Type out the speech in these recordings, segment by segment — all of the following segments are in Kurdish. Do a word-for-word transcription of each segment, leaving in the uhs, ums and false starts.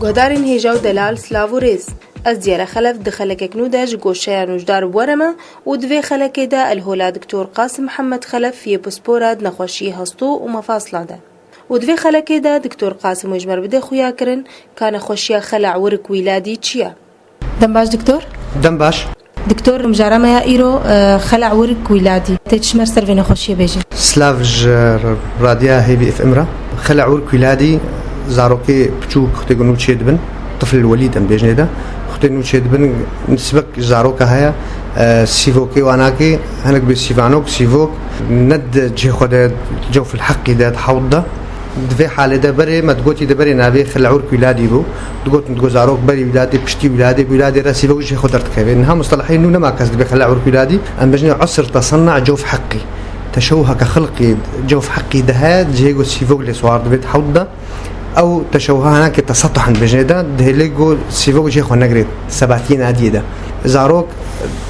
Guhdarên hêja û delal, silav û rêz. Ez Diyare Xelef di xelekek nû de ji goşeya nûjdar bi we re me û di vê xelekê de el hola Doktor Qasim Mihemed Xelef yê pispor e di nexweşiyê hestû û mefasla de. Û di vê xelekê de Doktor Qasim wê ji me re bide xuyakirin ka nexweşiya xela wirik wîladî çi ye. Dem baş Doktor. Dem baş. Doktor, mijara me ya îro, e, xela wirik wîladî. Tê çi ji me ser vê nexweşiyê bêjî? Silav ji Radiya Hêvî F M re. Xela wirik wîladî zarokê piçûk xwetê ku nû çêdibin, tifl welîd em bêjinê de, xwetê nû çêdibin, nisbek ji zaroka heye, e, sîvokê wanakê, hinek bê sîvanok, sîvok, ne di cihê xwe de, cewfil heqî de, di hewd de. Di vê halê de berê me digotî, di berê navê xil ewrk wîladî bû. Digotin, digot zarok berî wîladê, piştî wîladê, bi wîladê re sîvok jê xwe derdikeve. Niha mustelehê nû nema kes dibê xil ewrk wîladî. Em bêjinê usr tesenna cewf heqî. Teşewheke xilqî cewf heqî de heye, cihê ku sîvok lê siwar dibê di hewd de. Ew teşewha hinekê tesetuh in bêjinê de, dihêlê ku sîvok jê xwe negirê, sebatiyê nadiyê de. Zarok,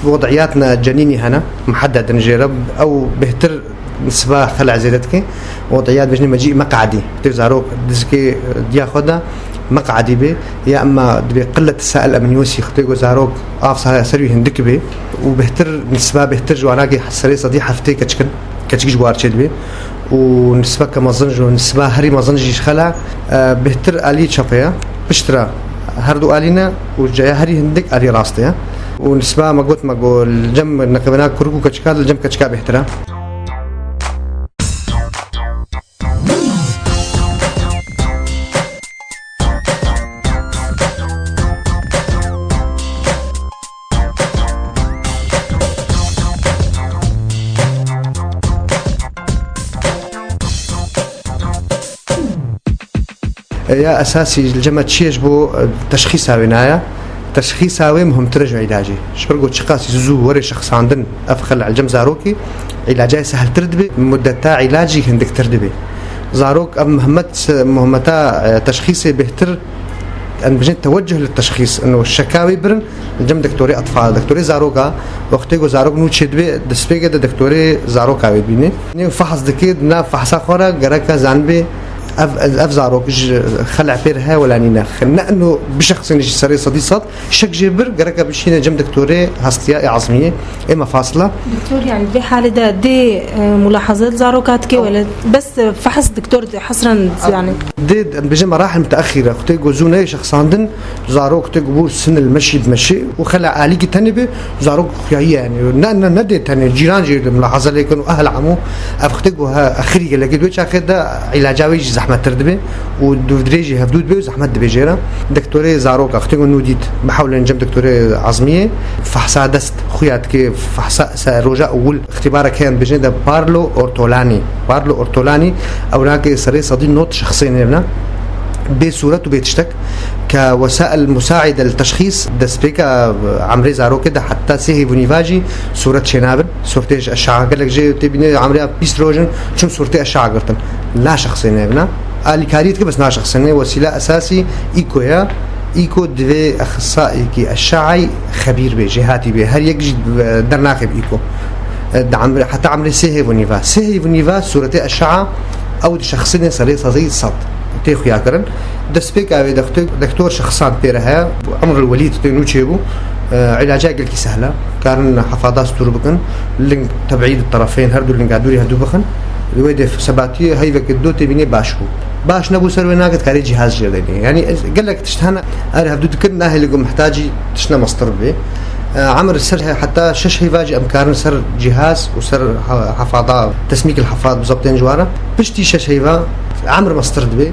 wed'iyatna cenînî hene, muheddedin jê re, ew bêhtir nisba xel'a zêde dike. Û diya dibêjin mecî meq'edî. Xwedê zarok dizikê diya xwe de meq'edî bê. Ya emma dibê qillet sa'il emniyosî, xwedê ku zarok av sa-, ser wî hindik bê. Û bêhtir, nisba bêhtir ji wanakê serê sedî heftê keçik in. Keçik ji war çê dibê. Û nisbeke mezin ji, nisba herî mezin jî ji xela, e, bêhtir alî çepê ye. Piştre her du alî ne û caya herî hindik alî rastê ye. Û nisba me got, me got, li cem neqebena kurik û keçika, li cem keçika bêhtir e. Ya esasî li cem me çi ye ji bo, e, teşxîsa wê naya? Teşxîsa wê muhimtir e ji îlacê. Ji ber ku çiqas zû were şexsandin ev xel'a li cem zarokê, îlaca wê sehltir dibe, muddeta îlacî hindiktir dibe. Zarok ev muhimmet, muhimmeta, e, teşxîsê bêhtir, em bijin tewecuh li teşxîs, ino şeka wê birin, Li cem doktorê etfal, doktorê zaroka, wextê ku zarok nû çêdibê, destpêkê de doktorê zaroka wê dibînê. Nê fehs dike, di nav fehsa xwe re gereke zanibê ev, ev zarok ji xel'a pê re heye wela nîne. Ne ino bişexsîne jî serê sedî sed, şek jê bir, gereke bişîne cem doktorê hestiya ê ezmiyê, ê mefasila. Doktor, yani vê halê de dê, e, mulahaze li zaroka dike, wele bes, e, fehs doktor dê hesren, yani. Dê, em bêje merahil müteahhire, xwedê ku zû neyê şexsandin, Zarok tê ku bû sinil meşî bi meşî û xela alîkî tenê bê, zarok xuyayiye, yani ne, ne, ne dê tenê, cîran jî li milahaza lê kin û ehl hemû. Ev xitê ku he, exirî gelekî di wê çaxê de îlaca wê jî zehmettir dibe û dûvdirêjî hevdû dibe û zehmet dibe jê re. Doktorê zaroka xitê ku nû dît, bihewlên cem doktorê ezmiyê, fehsa dest xuya dike, fehsa se roja ewil. Îxtîbarek heye em bêjin de Parlo Ortolani. Parlo Ortolani, ew nake serê sedî not şexsê nêvna. Bê sûret û bê tiştek. Ke wesail musaide li teşxîs, destpêka emrê zarokê de heta sê hêv û nîva jî sûret çênabin. Sûretê ji eşa gelek jê tê bînê emrê bîst roj in, çûn sûretê eşa girtin. Na şexsê nêvna. Alîkariyê dike bes na şexsê nê. Wesîla esasî îko ye. Îko divê exisayekî eşaayî xebîr bê, jêhatî bê. Her yek jî dernaxe bi îko. E, di emre, heta emrê sê hêv û nîva. Sê hêv û nîva sûretê eşaa ew di şexsinê serê sazî sed. Tê xuya kirin. Destpêka wê dextê-, dektor şexsan pê re heye. Emr el Welîd tê nû çêbû. E, îlaca gelkî sehla. Karin hefada stûr bikin. Ling tebîd terefên, her du linga dûrî hevdû bixin. Li wê dê sebatiyê heyveke do tê bînê baş bû. Baş nebû ser wê nake dikarê cîhaz jê re dê. Yani ez gelek tişt hene, er hevdû dikin, nahêlê ku mihtacî tiştine mestir bibê. E, emir ser he-, heta şeş heyva jî em karin ser cîhaz û ser ha-, hefada, tesmîk el hefad bi zebtên ji wara. Piştî şeş heyva emir mestir dibê.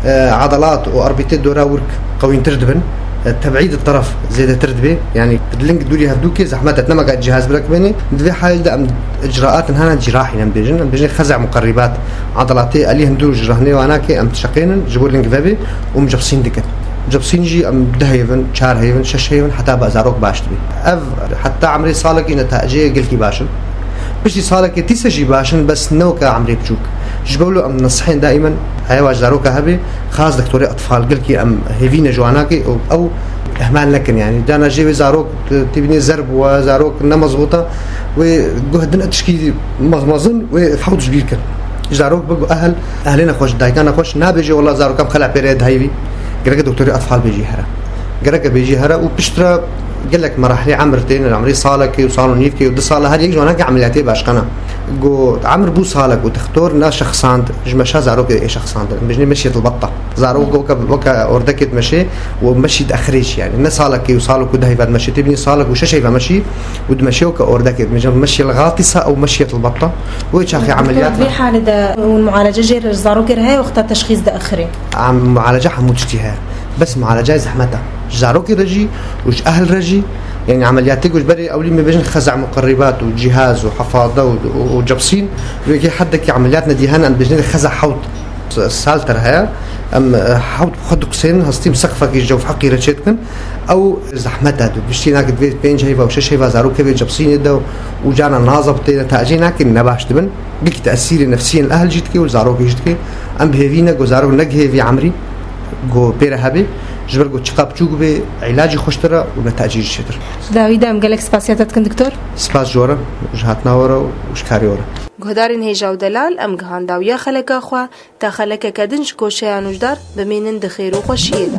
E, edelat û erbîtê dora wirk qewîntir dibin. E, tebîd teref zêdetir dibê. Yani ling dûrî hevdûkê zehmet e, nema ka cîhaz bira bênê. Di vê halê de em icraatên hene cîrahî em bêjin. Em bêjin xeza muqerrîbat. Edelatê elî hindû ji rehnê wanakê em dişeqênin, ji bo ling vebê û micebsîn dikin. Micebsîn jî em du heyvin, çar heyvin, şeş heyvin heta ba zarok baş dibê. Ev heta emrê salekî netayecê gelkî baş in. Piştî salekê tîse jî baş in, bes ne weke emrê biçûk. Ji bo wilo em nesihên daîmen heye wa ji zaroka hebe, xas doktorê etfal gelkî em hêvî ne ji wanakê û ew ihmal nekin, yani. Dana jê wê zarok, tê bînê zer bû, zarok ne mezbût e, wê guh din tişkî mez-, mezin, wê hewt ji bîr kin. Ji zarok bigo ehel, ehlê nexweş, dayika nexweş, nabêje wela zarokan xela pê re diheyvî. Gereke doktorê atfal bêjî here. Gereke bêjî here û piştre gelek merahilê emir têne, emrê salekê û sal û nîvkê û du sala her yek ji wan heke emeliyatê başqana. Go emir bû salek û dixtor ne şexsand, ji meşa zarokê ê şexsandin. Em bêjinê meşiyet elbetta. Zarok weke, weke ordekê dimeşê û meşî diexirê jî yani. Ne salekê û sal û ku dehê ve dimeşê, tê bînî salek û şeş heyve meşî û dimeşê weke ordekê. Dibêjin meşiyet elgatisa ew meşiyet elbetta. Wê çaxê emeliyat. Vê halê de hûn mualece jê re ji zarokê re heye wexta teşxîs diexirê? Em mualece hemû tiştî heye. Bes mualecayê zehmet e. Ji zarokê re jî û ji ehl re jî, yani emeliyatê ku ji berê ewlî me bêjin xeza muqerribat û cihaz û hefade û, û, û cebsîn, wê kê heddekî emeliyat nedî hene, em bêjinê xeza hewt salter heye. Em, e, hewt bi xwe diqisên, hestî bi seqfekî ji cewf heqî re çê dikin. Ew zehmet e, tu piştî nakit vê pênc heyva û şeş heyva zarokê vê cebsînê de û cana nazeb têne tacê nakin, ne baş dibin. Gilkî tesîrê nefsiyên ehl jî dike û zarokê jî dike. Em bi hêvî ne ku zarok negihê vî emrî ku pê re hebe, ji ber ku çiqa biçûk bê, îlacî xweştir e û netecê jî çêtir. Dawî de em gelek spasiya te dikin, doktor. Spas ji we re, ji hatina we re û ji karê we re. Guhdarên hêja û delal, em gihan dawiya xeleka xwe, ta xelekeke din ji koşeya nûjdar bimînin di xêr û xweşiyê de.